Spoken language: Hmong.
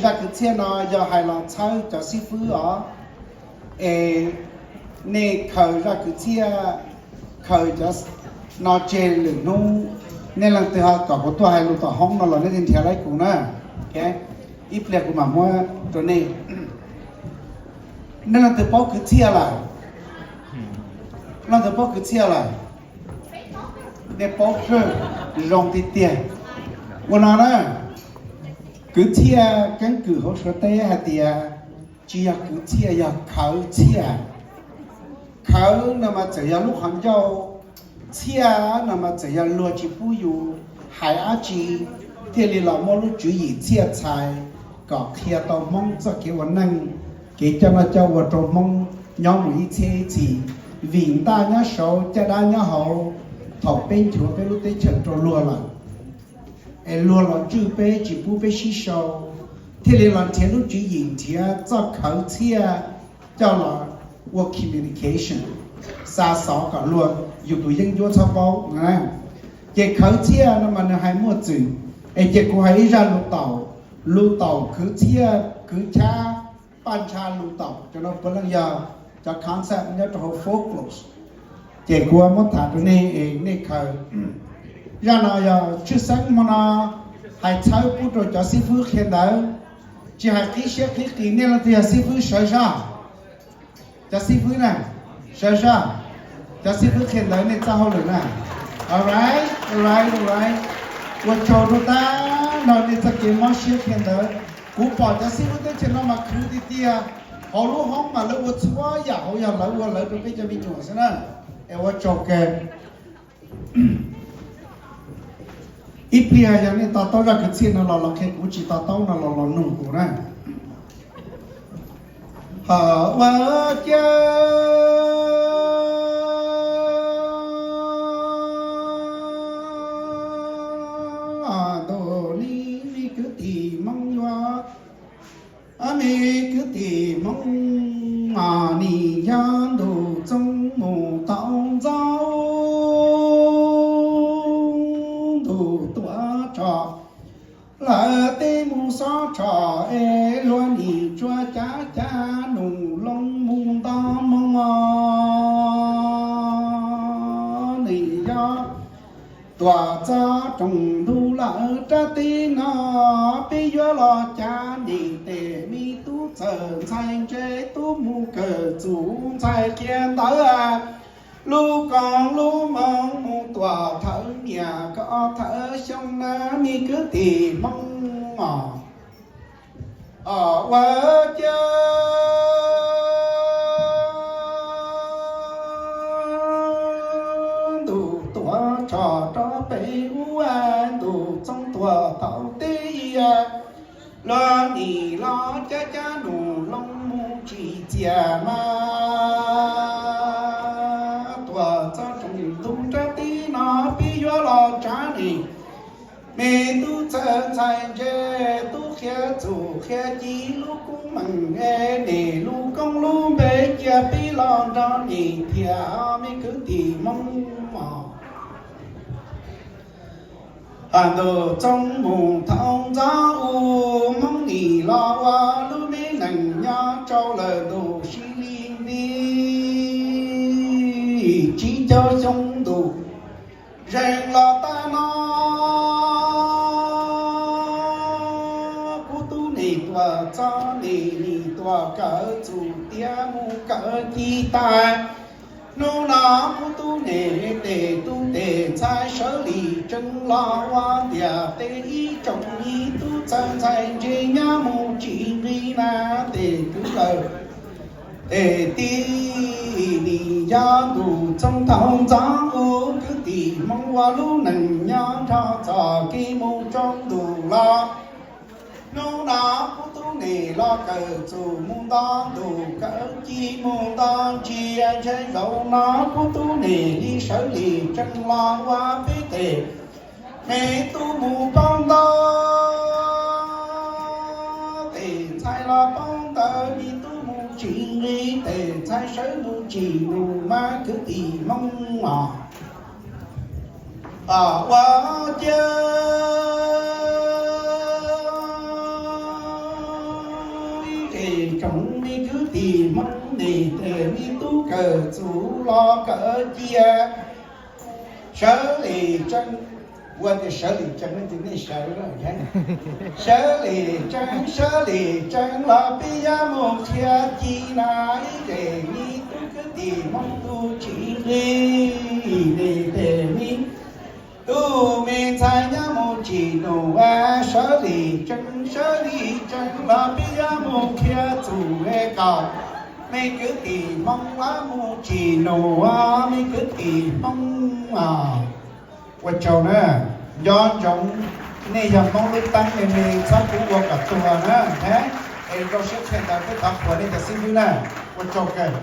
Zaj kwv txhiaj no yog hais los txhawb cov xib fwb os. Es nej khaws zaj kwv txhiaj, khaws cov no tseg lwm hnub, nej leej twg ho kom kuv tuaj hais lus tom hoob no los nej nrhiav lawv kuv na. Ib pliag kuv mam muab rau nej. Nej leej twg paub kwv txhiaj lawm? Leej twg paub kwv txhiaj lawm? Nej paub kawg, zoo tiag tiag. Ua no na, kwv txhiaj keeb kwm hauv Suav teb hais tias tsis yog kwv txhiaj, yog khawv txhiaj. Khawv no mas txawm yog lub qhov ncauj, txhiaj no mas txawm yog luag tsis pub yus hais dab tsi, thiaj li los muab lub tswv yim txhiaj txhais kom qhia tau Hmoob txoj kev ua neej, kev coj noj coj ua rau Hmoob nyob mus ib txhiab ib txhis. Vim ntaj nyob saud caj dab nyob hauv, thaum peb nchuav peb lub teb chaws rau luag lawm, es luag los ntswj peb tsis pub peb sib sau, thiaj li los nrhiav lub tswv yim nrhiav txoj khawv txhiaj coj los ua communication, xa xov kom luag yus tus yeeb ncuab txhob paub. Ces khawv txhiaj no mas nws hais muaj txwm, es ces kuv hais ib zaj lus taum, lus taum khwv txhiaj khwv chab, paj ntsha lus taum, cov no puav leej yog cov concept nyob rau hauv folklore. Ces kuv muab tham rau nej es nej khaws. Zaj no yog tshwj xeeb hmo no hais txhawb pub rau cov xib fwb qhia ntawv, tsis hais qib siab qib qis. Nej leej twg yog xib fwb sawv zaj? Cov xib fwb na, sawv zaj. Cov xib fwb qhia ntawv nej txoj hauj lwm na. Alright, alright, alright. Ua tsaug rau tag nrho nej txoj kev mob siab qhia ntawv. Kuv pom cov xib fwb teb chaws no mas khwv tiag tiag, hauv lub hoob mas lawv ua txhua yam, hauv yog lawv ua lawv rau peb cov me nyuam xwb na. Es ua tsaug kawg. Ib pliag yog nej to taub zaj kwv txhiaj no los los qhia kuv, tsis to taub no los los nug kuv na. Hos ua cas ntuj li, me kwv tij Hmoob yuav, me kwv tij Hmoob, nim yog ntuj txoob mus tau ntxov, ntuj tuaj tso lawm teb mus xob tso, es luag nim tsuas cav cav num loo mus nto moo os. Nim yog tuaj txog rooj ntuj lawm rab teb no, peb yuav los cav nim tes me tub txawm ntxhais ntse, tub mus kawm txuj ntxhais qhia ntawv, lub koom lub moo mus tuaj thawj niam koj thawj xyoo na, me kwv tij Hmoob os. Hos ua cas ntuj tuaj tso rau peb ua, ntuj txoob tuaj tau teb ia, luag nim los cav cav num loo mus tsis txias mas, tuaj txog rooj ntuj rab teb no, peb yuav los tsav nim. Me tub txawj ntxhais ntse, tub qhia txuj qhia ci lub koob meem, es nim lub koob lub npe cia peb los nrog nim thiab, me kwv tij Hmoob os. Hos ntuj txoob mus tau ntxov, u Hmoob nim los ua lub me neej nyob rau lawm ntuj sib li ntiv, tsib caug xyoo ntuj zeeg los tag no, kuv tub nim tuaj txog nim, nim tuaj kawm txuj tiav mus kawm ci tas. Hnub no kuv tub nim tes tub tes ntxhais sawv li tsees los ua ntiaj teb, ib tsoom me tub txawj ntxhais ntse nyob mus tsis nqis na, tes kwv lawm tes tij. Nim yog ntuj txoob tau ntxov, u kwv tij Hmoob ua lub neej nyob nrho txoj kev mus rau ntuj los. Hnub no kuv tub nim los kawm txuj mus nto ntuj kawm ci mus nto ntsia, ntshe zaum no kuv tub nim li sawv li tsees los ua peb tes me tub mus paub ntawv, tes ntxhais los paub ntawv, me tub mus tsis nqis, tes ntxhais sawv mus tsis nqis mas kwv tij Hmoob os. Ua cas Tsoom me kwv tij Hmoob, nej tej me tub kawm txuj los kawm cia. Sawv li tseeb, ua tias sawv li tseeb ces nej sawv. Sawv li tseeb, sawv li tseeb los peb yuav mus qhia ci na, ib tsoom me tub kwv tij Hmoob tus tsis nqi, nej tej me tub me ntxhais yuav mus tsis num. Sawv li tseeb, sawv li tseeb los peb yuav mus qhia txuj kom me kwv tij Hmoob yuav mus tsis num, me kwv tij Hmoob. Ua tsaug na, nco ntsoov, nej yog Hmoob lub teeb, nej txhob pub ua kom tuag na, es rau siab txhia ntawd peb thov qhuas nej cov xib hwb na. Ua tsaug kawg.